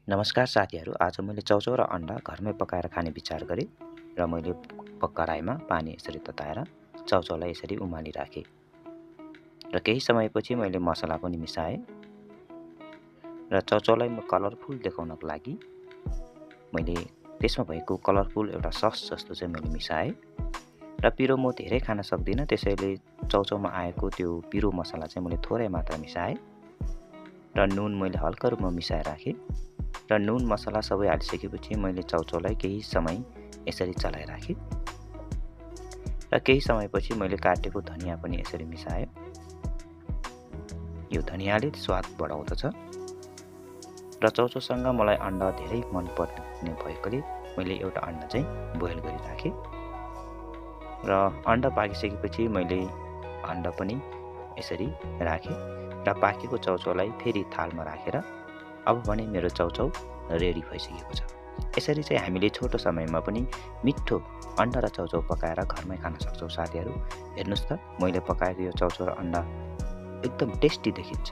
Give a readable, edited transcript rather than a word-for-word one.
नमस्कार साथीहरू, आज मैले चाउचाउ र अन्डा घरमै पकाएर खाने विचार गरेँ र मैले कराईमा पानी यसरी तताएर चाउचाउलाई यसरी उमालिराखेँ र केही समयपछि मैले मसला पनि मिसाएँ र चाउचाउलाई म कलरफुल देखाउनको लागि मैले त्यसमा भएको कलरफुल एउटा सस जस्तो चाहिँ मैले मिसाएँ र पिरो म धेरै खान सक्दिनँ, त्यसैले चाउचाउमा आएको त्यो पिरो मसला चाहिँ मैले थोरै मात्रा मिसाएँ र नुन मैले हल्का रूपमा मिसाएर राखेँ र नुन मसला सबै हालिसकेपछि मैले चाउचाउलाई केही समय यसरी चलाइराखेँ र केही समयपछि मैले काटेको धनिया पनि यसरी मिसाएँ। यो धनियाले स्वाद बढाउँदछ र चाउचाउसँग मलाई अन्डा धेरै मन पर्ने भएकोले मैले एउटा अन्डा चाहिँ बोइल गरिराखेँ र अन्डा पाकिसकेपछि मैले अन्डा पनि यसरी राखेँ र पाकेको चाउचाउलाई फेरि थालमा राखेर अब भने मेरो चाउचाउ रेडी भइसकेको छ। यसरी चाहिँ हामीले छोटो समयमा पनि मिठो अन्डा र चाउचाउ पकाएर घरमै खान सक्छौँ। साथीहरू हेर्नुहोस् त, मैले पकाएको यो चाउचाउ र अन्डा एकदम टेस्टी देखिन्छ।